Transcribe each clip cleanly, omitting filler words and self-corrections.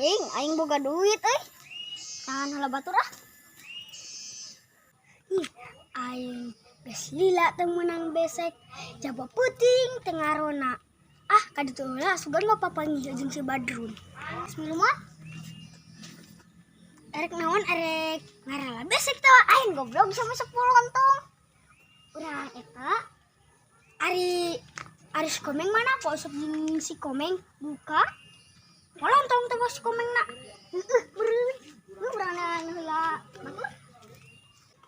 Anjing, aing boga duit euy. Tahan heula batur ah. Ih, aing geus lila teu meunang besek. Jaba peuting teu ngarona. Ah, ka ditu heula sugan mah papanggih jeung si Badrun. Bismillah. Erek naon, erek ngarala besek teh, aing goblok sama 10 lontong. Urang eta ari ari si Komeng mana kok usep jeung si Komeng buka. Lontong teh si Komeng na. Heueuh, beureun. Heuh, urang neangan heula batur.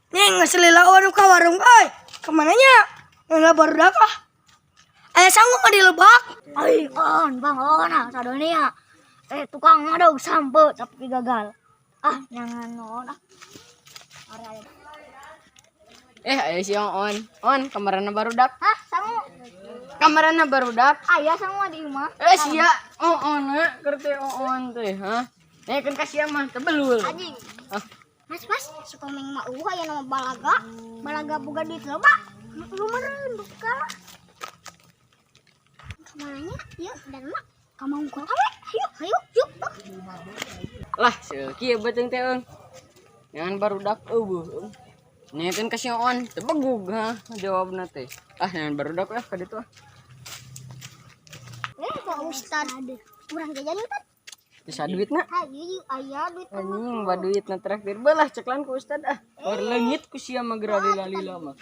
Nih, geus lila anu ka warung euy. Kemana nya? Heula barudak ah. Aya sanggup mah di lebak. Aing on bang on ah sadonia. Eh, tukang ngadog sampe tapi gagal. Ah, jangan on ah. Area. Eh, aya si On. On, kamarana barudak? Hah, sangu. Kamarana barudak? Aya sangu di imah. Eh, sia On ha, keur teh On teh, ha? Eh, kan ka sia mah tebelul. Anjing. Ah. Mas, mas, si Komeng mah aya nama balaga. Balaga boga duit loba. Lu meureun buka lah. Kemana nya? Yuk, dan mak. Kamu unggul awe. Ayo, ayo, yuk. Lah, kieu beuteung teh eung. Jangan barudak eueuh. Nanyakeun ka si On, teu begug ha jawabna teh. Ah, jangan barudak lah ka ditu ah. Eh, Pak Ustad. Urang jajan, Ustad. Bisa duitna? Hayu, aya duit. Anjing, ba duitna traktir belah ceklan ku ustad ah. War leungit ku sia mah geura lila-lila mah.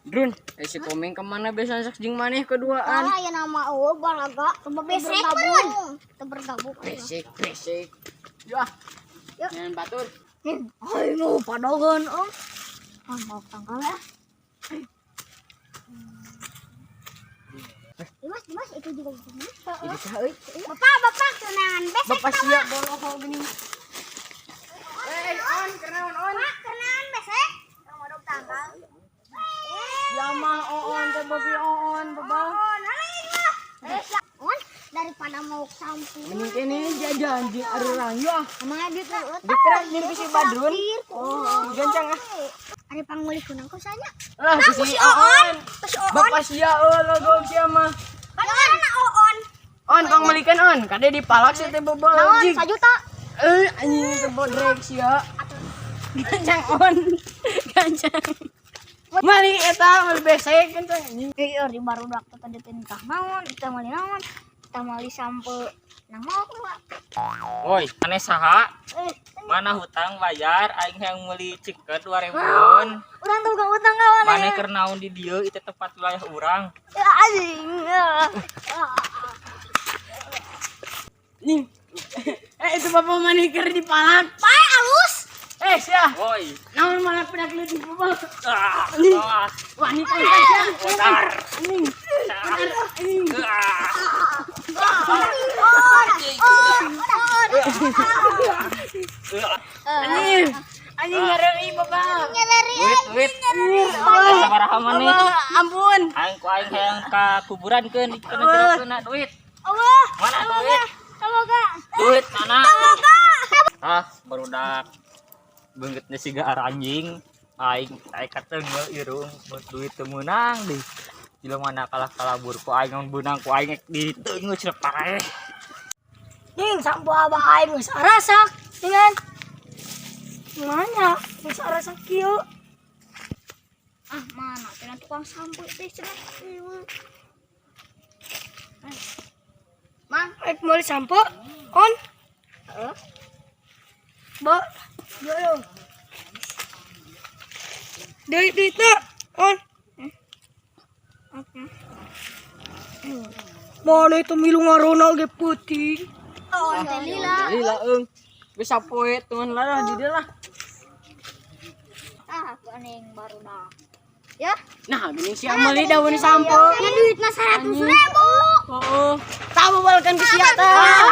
Drun, eh si Komeng kemana biasa sok jeung maneh keduaan? Ah, aya nama eueuh balaga. Coba besek meureun. Teu bergabung. Besek, besek. Yo ah. Yuk. Jangan batur. Ayo padogan om. Ah, mau tangkal ya. Dimas, Dimas, itu juga bisa. Ini saha euy? Bapak, bapak, tunangan besek. Bapak sia boloho geuning. Eh, on, kenaon on? Pak, tunangan besek. Kamu dong tangkal. Ya mah on teh babi on, babang. Oh, nalin lah. Eh, ya. On, daripada mau sampu. Mending kene jajan jeung arurang yo ah. Emangnya duit lu? Ditraktir ku si Badrun. Oh, gancang ah. Ari pangmeuli kunang kusanya. Lah ku si On. Si Oon. Bapak sia euy logok sia mah. Kan mana Oon? On pangmeulikeun on, kade dipalak sia teh bobol Naon, anjing. sajuta. Eh, anjing teh bodrek sia. Gancang on. Gancang. Mari eta meuli besek gancang anjing. Iya, di barudak teh tadi teh nikah naon, kita meuli naon, kita meuli sampe nang mau Pak. Woi, maneh saha? Eh, Mana hutang bayar aing hayang meuli ceket 2000-an. urang tuh bukan utang kawan. Maneh keur naon di dieu, itu tempat wilayah urang. Ya, anjing. Ya. Anjing. Eh, itu bapak maneh keur dipalak. Pae alus. Eh, sia. Woi. Naon malah pedak leutik bapak. Ah, Anjing. awas. Wah, ini kan sia. Bentar. Anjing. Anjing. Ah. Anjing. Anjing ngareui bapak. Nyeleri. Duit, duit. Sabaraha maneh? Bapak, ampun. Aing ku aing hayang ka kuburan keun dikeun jerokeunna duit. Allah. Mana duit? Semoga. Duit mana? Ah, barudak. Beungeutna siga anjing. Aing aing kateunggeul irung buat duit teu meunang deui. Jelema mana kalah kalabur ku aing mun beunang ku aing diteunggeul cenah paeh. Ning sampo abah aing geus arasak dengan mana geus arasak kieu. Ah, mana cenah tukang sampe teh cenah. Ieu. Mang, Rek meuli sampo on. Heeh. Ba, yo yo. Duit duitna on. Oke. Mana itu milu ngarona ge peuting. Oh, teh lila. Lila eung. Geus sapoe teman lah di dieu lah. Ah, aku aneh baru dah. Ya, Nah, gini sia meuli daun sampo. ya duitna 100 ribu. Heeh. Tah babalkeun ke sia tah. Ah.